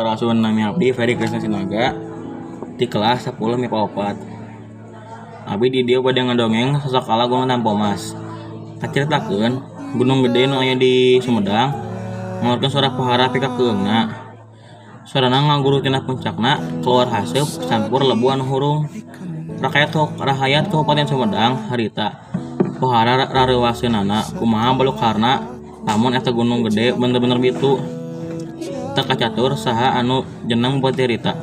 Sampurasun, nami abdi Ferry Krisna Sinaga ti kelas 10 MIPA 4. Abi di dieu bade ngadongeng sasakala Gunung Tampomas. Kacaritakeun Gunung Gede nu aya di Sumedang ngaluarkeun suara pohara pikakeungna. Suarana ngaguruh tina puncakna kaluar haseup campur lebu anu hurung. Rahayat Kabupaten Sumedang harita pohara rareuwaseunana kumaha balukarna lamun eta Gunung Gede bener-bener bitu. Teu kacatur saha anu jeneng bupati harita.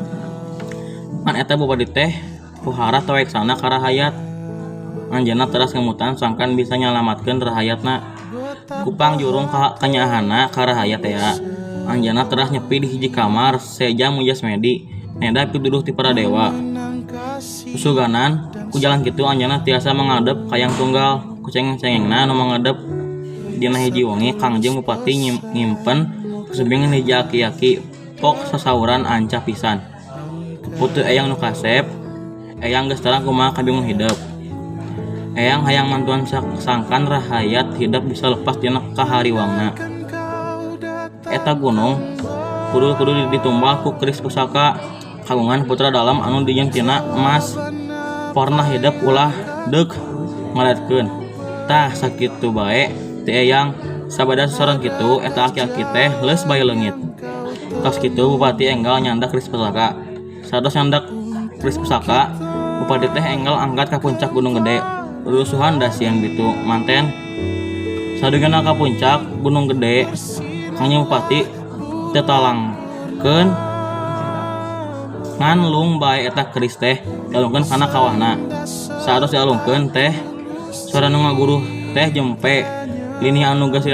Ngan eta bupati teh pohara taweksana ka rahayat. Anjeunna teras ngemutan sangkan bisa nyalamatkeun rahayatna. Ku pangjurung kanyaahanna ka rahayat tea. Anjeunna teras nyepi di hiji kamar seja mujasmedi neda pituduh ti para dewa. Susuganan ku jalan kitu anjeunna tiasa mangadep ka Eyang Tunggal. Ku cengeng-cengengna nu mangadep dina hiji wengi Kangjeng Bupati ngimpen kasumpingan hiji aki-aki pok sasauran ancah pisan. Putu Eyang nu kasep, Eyang geus terang kumaha kabingung hidep. Eyang hayang mantuan sangkan rahayat hidep bisa lepas tina kahariwangna. Eta gunung kudu ditumbal ku keris pusaka kagungan putra dalem anu dijieun tina emas. Porna hidep ulah deuk ngaliatkeun. Tah sakitu bae ti Eyang. Sabada sasauran kitu eta aki-aki teh leus bae leungit. Tos kitu bupati enggal nyandak keris pusaka. Saatos nyandak keris pusaka, bupati teh enggal angkat ka puncak Gunung Gede. Rurusuhan da sieun bitu manten. Sadugina ka puncak Gunung Gede, Kangjeng Bupati teu talangkeun ngan lung bae eta keris teh dialungkeun kana kawahna. Saatos dialungkeun teh suara nu ngaguruh teh jempe. Linih anu geus.